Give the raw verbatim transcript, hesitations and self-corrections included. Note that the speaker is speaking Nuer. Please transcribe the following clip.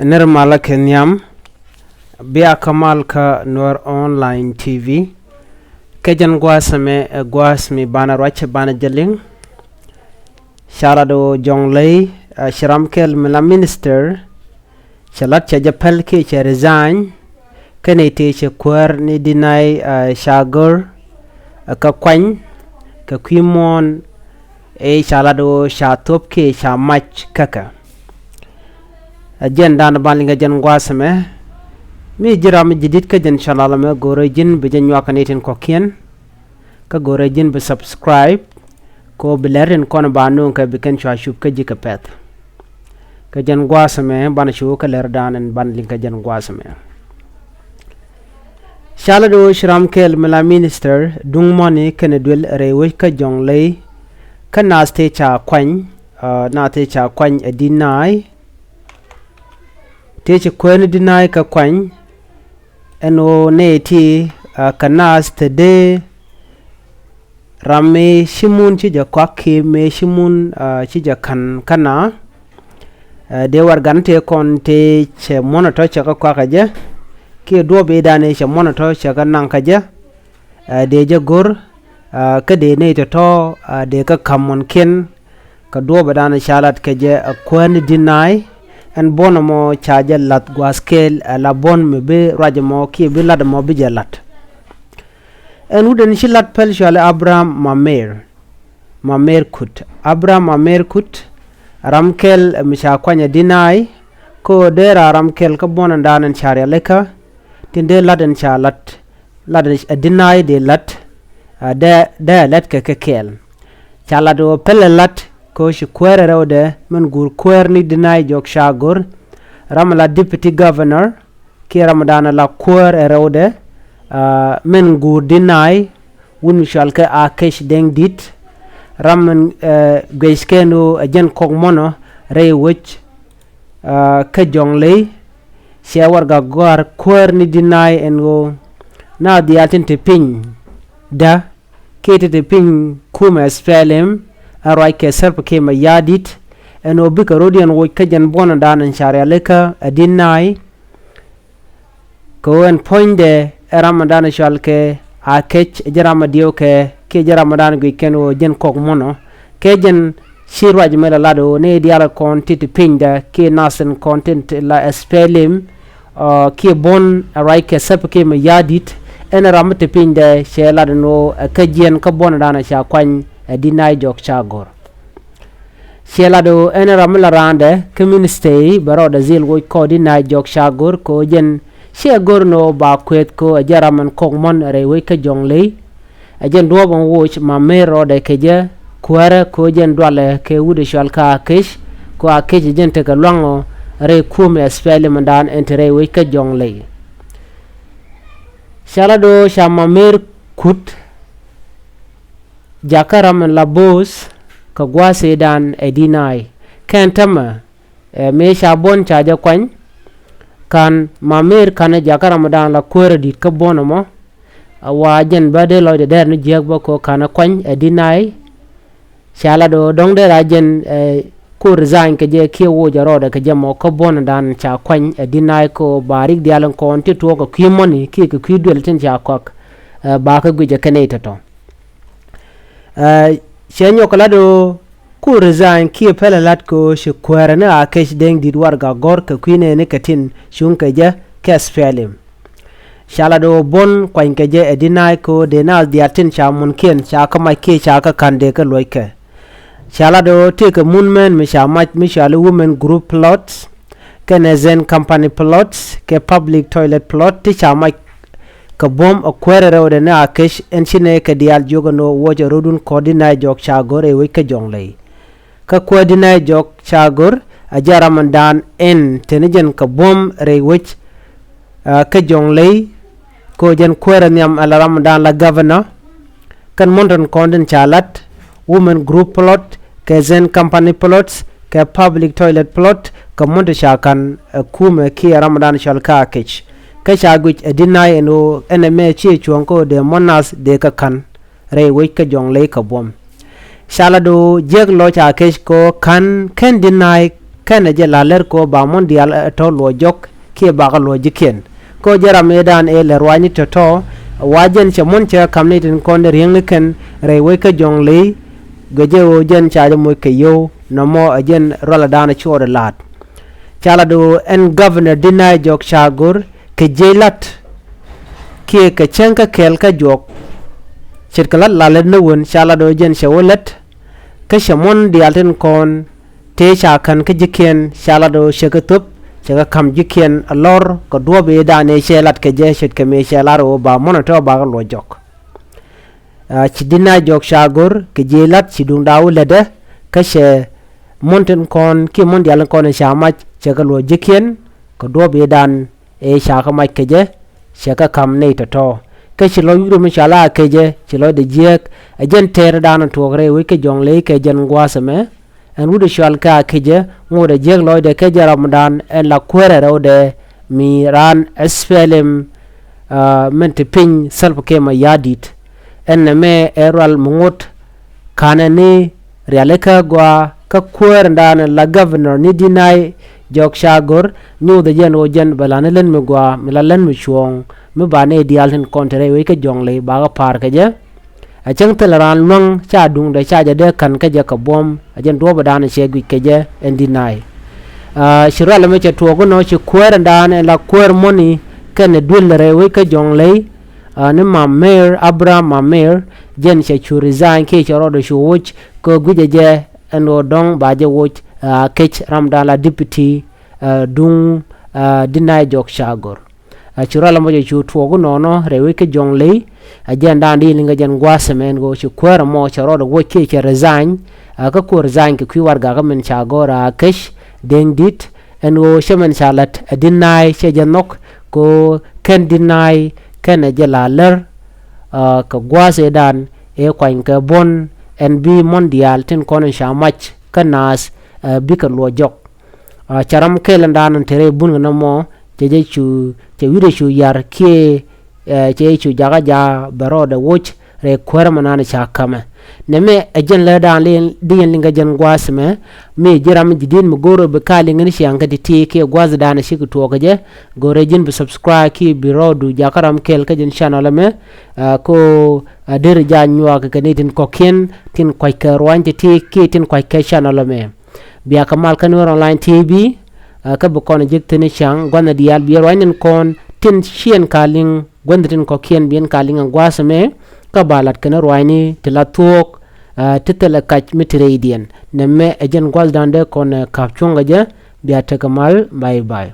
Nir malä kɛ nhiam bia kä mal kä Nuer Online T V. Kɛ jɛn gua̱a̱th ɛmɛ ɛ gua̱a̱th mi banɛ ruac banɛ jɛ liŋ. Ca lat ɣöö Jɔŋley, ɛ, ci ram kɛl mi la minister, cɛ lat cɛ jɛ päl kiɛ cɛ resign. Kɛnɛ tëë cɛ kuäär ni Deny, ɛ, ca gör, ɛ, kä kuany kɛ kui̱ muɔ̱ɔ̱n. Ëë ca lat ɣöö ca thop kiɛ ca mac kä kɛ. Ɛ jɛn dan ban liŋ kɛ jɛn gua̱a̱th ɛmɛ. Mi ji̱ ram mi ji̱ di̱t kä jɛn channel ɛmɛ, go̱rɛ ji̱n bi jɛ nyuak kɛ ni tin kɔ̱kiɛn. Kä go̱rɛ ji̱n bi subscribe kɛ ɣöö bi lɛr tin kɔn ba nööŋ kɛ bi kɛn cua cup kä ji̱ kɛ pɛ̈th. Kɛ jɛn gua̱a̱th ɛmɛ banɛ cu kä lɛr dan ɛn ban liŋ kɛ jɛn gua̱a̱th ɛmɛ. Ca lat ɣöö ci ram kɛl mi la minister duŋ mɔni kɛnɛ duel rɛy wec kä Jɔŋley. Kä naath tëë ca kuany, ɛ, naath tëë ca kuany ɛ Deny. Tëë ci kuäär ni Deny kä kuany. Ɛn ɣöö nɛy ti, ɛ, kä naath te dee ram mëë ci mun ci jɛ kɔak kiɛ mëë ci mun, ɛ, ci jɛ ka̱n kä naath. Ɛ, dee warɛgani tëë kɔn tëë cɛ muɔ̱nɔ tɔ̱ cɛ kä kɔak kä jɛ. Kiɛ duɔ̱ɔ̱p i̱ dan i̱ cɛ muɔ̱nɔ tɔ̱ cɛ kä naŋ kä jɛ. Ɛ, dee jɛ go̱r, ɛ, kä dee nɛy tɔ̱tɔ̱, ɛ, dee kä ka̱m muɔ̱nkiɛn. Kä duɔ̱ɔ̱p ɛ dan ca lat kɛ jɛ ɛ kuäär ni Deny. Ɛn buɔ̱n ɛmɔ ca jɛ la̱th gua̱a̱th kɛl, ɛ la buɔ̱n mi bi ruac ɛmɔ kiɛ bi lat ɛmɔ bi jɛ la̱t. Ɛn wut ɛn ci lat päl cɔali Abraham Mamer. Mamer Kut. Abraham Mamer Kut, ram kɛl, ɛ, mi ca kuany ɛ Deny. Kä dee ra ram kɛl kä buɔ̱n ɛn dan ɛn ca rialikä. Tin dee lat ɛn ca lat, lat ɛ Deny dee lat, ɛ, dee, dee lat kɛ kɛ kɛɛl. Ca lat ɣöö pälɛ lat kɛ ɣöö ci kuäär ɛ rɛwdɛ min guur kuäär ni Deny jɔk ca go̱r. Ram la deputy governor kiɛ ram dan la kuäär ɛ rɛwdɛ, ɛ, min guur Deny, wun mi cɔal kɛ Akec Deŋ Di̱t. Ram min, ɛ, guic kɛn ɣöö ɛ jɛn kɔk muɔ̱nɔ rɛy wec, ɛ, kä Jɔŋley. Cɛ warɛga gɔ̱a̱r kuäär ni Deny ɛn ɣöö naath diaal tin te piny dä kiɛ tin te piny kumɛ S P L M, ɛ ruac kɛ Salva Kiir Mayardit. Ɛn ɣöö bikɛ rɔ̱diɛn woc kä jɛn buɔ̱n dan ɛn ca rialikä ɛ Deny. Kɛ ɣöö ɛn puɔ̱nydɛ ɛ ram ɛn dan cɔal kɛ Akec, ɛ jɛn ram ɛ diɛwkɛ kiɛ jɛn ram ɛn dan guic kɛn ɣöö jɛn kɔk muɔ̱nɔ. Kɛ jɛn ci ruac mi la lat ɣöö ni diaal kɔn ti ti pinydɛ kiɛ nath in kɔn tin ti la S P L M, ɛ, kiɛ buɔ̱n ɛ ruac kɛ Salva Kiir Mayardit. Ɛn ram mi ti pinydɛ cɛ lat ɛn ɣöö ɛ kä jiɛn kä buɔ̱n dan ca kuany ɛ Deny jɔk ca go̱r. Ciɛ lat ɣöö ɛn ram mi la raandɛ kä minister i̱ bɛ rɔɔdɛ dhil woc kɔɔr Deny jɔk ca go̱r kɛ ɣöö jɛn ciɛ go̱r ni ɣöö ba kueth kɛ ɣöö ɛ jɛn ram ɛn kɔk muɔ̱n rɛy wec kä Jɔŋley. Ɛ jɛn duɔ̱ɔ̱p ɛn woc Mamer rɔɔdɛ kɛ jɛ kuäärä kɛ ɣöö jɛn dualɛ kɛ wut ɛ cɔal kä Akec, kɛ ɣöö Akec ɛ jɛn tekɛ lua̱ŋ ɔ rɛy kumɛ S P L M dan ɛn te rɛy wec kä Jɔŋley. Ca lat ɣöö ca Mamer Kut jakä ram ɛn la bo̱o̱th kɛ gua̱a̱th ëëdan ɛ Deny. Kɛn täämɛ, ɛ, mëë ca buɔ̱n ca jɛ kuany, ka̱n Mamer ka̱n ɛ jakä ram ëëdan la kuäärä di̱t kä buɔ̱n ɛmɔ. A wa jɛn bä dee lɔcdɛ dɛr ni jiääk bä kɛ ɣöö ka̱n ɛ kuany ɛ Deny. Ca lat ɣöö dɔ̱ŋ dee ra jɛn, ɛ, ku resign kɛ jɛ kiɛ woc ɛ rɔɔdɛ kɛ jɛ mɔ kä buɔ̱n dan ca kuany ɛ Deny kɛ ɣöö ba rik diaal in kɔn ti tuɔɔk kɛ kui̱ mɔni kiɛ kɛ kui̱ duël tin ca kɔak, ɛ, ba kɛ guic ɛ kɛ nɛy tɔ̱tɔ̱. Ɛ, cɛ nyɔk kɛ lat ɣöö ku resign kiɛ pälɛ lat kɛ ɣöö ci kuäärä ni Akec Deŋ Di̱t warɛga gɔ̱r kɛ kui̱ nɛɛni kɛ tin cuŋ kɛ jɛ kɛ S P L M. Ca lat ɣöö buɔ̱n kuany kɛ jɛ ɛ Deny kɛ ɣöö dee naath diaal tin ca munkiɛn ca kä mac kiɛ ca kä ka̱n dee kä luɔckɛ. Ca lat ɣöö tëëkɛ mun mɛn mi ca mac mi cɔal i̱ women group plots, kɛnɛ Zen company plots, kɛ public toilet plot ti ca mac kɛ buɔ̱m ɛ kuäärä rɛwdɛ ni Akec ɛn ci nɛɛkɛ diaal jiök ɛn ɣöö wuɔcɛ rɔ̱dun kɔɔr Deny jɔk ca go̱r ɛ wec kä Jɔŋley. Kä kuäär Deny jɔk ca go̱r a jɛn ram ɛn dan ɛn te ni jɛn kɛ buɔ̱m rɛy wec, ɛ, kä Jɔŋley. Kɛ ɣöö jɛn kuäärä nhiam ɛ la ram ɛn dan la governor. Kɛn muɔ̱n tin kɔn tin ca lat, women group plot, kɛ Zen company plots, kɛ public toilet plot, kɛ muɔ̱n ti ca ka̱n ɛ kumɛ kiɛ ram ɛn dan cɔal kä Akec. Kä ca guic ɛ Deny ɛn ɣöö ɛn ɛmɛ ciɛ cuɔ̱ɔ̱ŋ kɛ ɣöö dee muɔ̱n nath dee kɛ ka̱n rɛy wec kä Jɔŋley kɛ buɔ̱m. Ca lat ɣöö jiäk lɔc Akec kɛ ɣöö ka̱n kɛn Deny kɛnɛ jɛ la lɛr kɛ ɣöö ba muɔ̱n diaal ɛ tɔ̱ luɔc jɔk kiɛ bakɛ luɔc ji̱kiɛn. Kɛ ɣöö jɛ ram ëëdan ëë lɛ ruaacni tɔ̱tɔ̱, wa jɛn cɛ muɔ̱n cɛ kɛ ka̱m ni tin kɔn dee riäŋni kɛn rɛy wec kä Jɔŋley. Guic jɛ ɣöö jɛn ca jɛ moc kɛ yio̱w nɔmɔ ɛ jɛn rualɛ daanɔ cuɔɔdɛ la̱a̱t. Ca lat ɣöö ɛn Governor Deny Jɔk Cagor kɛ jiɛc la̱t kiɛ kɛ cäŋ kä kɛɛl kä juɔk. Ce̱tkɛ la̱t la lät ni wen ca lat ɣöö jɛn cɛ wä lät kä cɛ muɔ̱n diaal tin kɔn tëë ca kän kä ji̱kiɛn ca lat ɣöö cɛ kɛ thöp, cɛ kɛ ka̱m ji̱kiɛn a lɔr kɛ duɔ̱ɔ̱p ëëdan ëë cɛ lat kɛ jɛ ce̱tkɛ mëë cɛ lar ɣöö ba muɔ̱n ɛ tɔ̱ bakɛ luɔc jɔk. Aa, ci Deny Jɔk Cagor kɛ jiɛc la̱t ci duŋda wä lätdä kä cɛ muɔ̱n tin kɔn kiɛ muɔ̱n diaal tin kɔn ɛ ca mac cɛ kɛ luɔc ji̱kiɛn kɛ duɔ̱ɔ̱p ëëdan ëë ca kɛ mac kɛ jɛ cɛ kɛ ka̱m nɛy tɔ̱tɔ̱. Kä ci lɔc wi̱cdɛ mi cɔal a kecɛ ci lɔcdɛ jiääk. Ɛ jɛn tɛɛrdan tuɔɔk rɛy wec kä Jɔŋley kɛ jɛn gua̱a̱th ɛmɛ. Ɛn wut ɛ cɔal kɛ a kecɛ ŋotdɛ jiääk lɔcdɛ kɛ jɛn ramdan ɛn la kuäärɛ rɛwdɛ mi raan SPLM, aa, min te piny Salva Kiir Mayardit. Ɛn nɛmɛ ɛ rual mi ŋot ka̱nɛ ni rialikä gɔaa kä kuäärdan la governor ni Deny Jɔk Cagor nyothɛ jɛn ɣöö jɛn bɛ la̱t ni lät mi gɔaa mi la lät mi cuɔ̱ɔ̱ŋ mi ba nɛy diaal tin kɔn te rɛy wec kä Jɔŋley bakɛ pa̱a̱r kɛ jɛ. A cäŋ thilɛ raan luäŋ ca duŋdɛ ca jɛ dee ka̱n kä jɛ kɛ buɔ̱m a jɛn duɔ̱ɔ̱pdan cɛ guic kɛ jɛ ɛn Deny. Aa, ci rual ɛmɛ cɛ tuɔɔk inɔ ci kuäärdan ɛn la kuäär muɔ̱ni kɛnɛ duël rɛy wec kä Jɔŋley, aa, ni Mamer, Abraham Mamer, jɛn cɛ cu resign kiɛ cɛ rɔɔdɛ cu woc kɛ guicɛ jɛ ɛn ɣöö dɔ̱ŋ ba jɛ woc, aa, kec ramdan la deputy, aa, duŋ, aa, Deny Jɔk Cagor. Aa, ci rual ɛmɔ jɛ cu tuɔɔk inɔnɔ rɛy wec kä Jɔŋley. Aa, jɛndan di liŋ kɛ jɛn gua̱a̱th ɛmɛ ɛn ɣöö ci kuäär ɛmɔ cɛ rɔɔdɛ woc kiɛ cɛ resign. Aa, kä kuäär resign kɛ kui̱ warɛgak kä min ca gɔ̱r a kec Deŋ Dit. Ɛn ɣöö cä min ca la̱t ɛ Deny cɛ jɛ nhɔk kɛ ɣöö kɛn Deny kɛnɛ jɛ la lär, aa, kɛ gua̱a̱th ëëdan ëë kuany kɛ buɔ̱n ɛn bi muɔ̱n diaal tin kɔn in ca mac kä naath, aa, bikɛ luɔc jɔk. Aa, cɛ ram kɛl ɛn da̱a̱n ɛn te rɛy bun kɛ nɔmɔ cɛ jɛ cu cɛ wi̱cdɛ cu yar kiɛ, aa, cɛ jɛ cu jakä ja̱ bɛ rɔɔdɛ woc rɛy kuäärä mɛ naan ca ka̱mɛ. Nɛmɛ ɛ jɛn läätdan di yɛn liŋ kɛ jɛn gua̱a̱th ɛmɛ. Mi ji̱ ram ji̱ di̱t mi go̱o̱r ɣöö bi ka liŋ ni ciaŋ kɛ ti̱ti̱ kiɛ gua̱a̱thdan cikɛ tuɔɔk kɛ jɛ, go̱o̱rɛ ji̱n bi subscribe kiɛ bi rɔɔdu jakä ram kɛl kä jɛn channel ɛmɛ. Aa, kɛ ɣöö a deri jaa nyuak kɛ nɛy tin kɔ̱kiɛn tin kuackɛ ruaacni ti̱ti̱ kiɛ tin kuackɛ channel ɛmɛ. Bia kɛ mal kä Nuer Online T V, aa, kä bi kɔn jek thi̱n i̱ ca̱ŋ gua̱thni diaal biɛ ruaacni tin kɔn tin ciɛn ka liŋ gua̱thni tin kɔ̱kiɛn biɛn ka liŋ ɛn gua̱a̱th ɛmɛ. Kä ba lat kɛn ruaacni ti la thuɔ̱ɔ̱k, aa, ti thilɛ kac mi ti rɛydiɛn. Nɛmɛ ɛ jɛn gua̱thdan dee kɔn, aa, ka̱p cuɔ̱ŋ kɛ jɛ. Bia tekɛ mal, bye bye.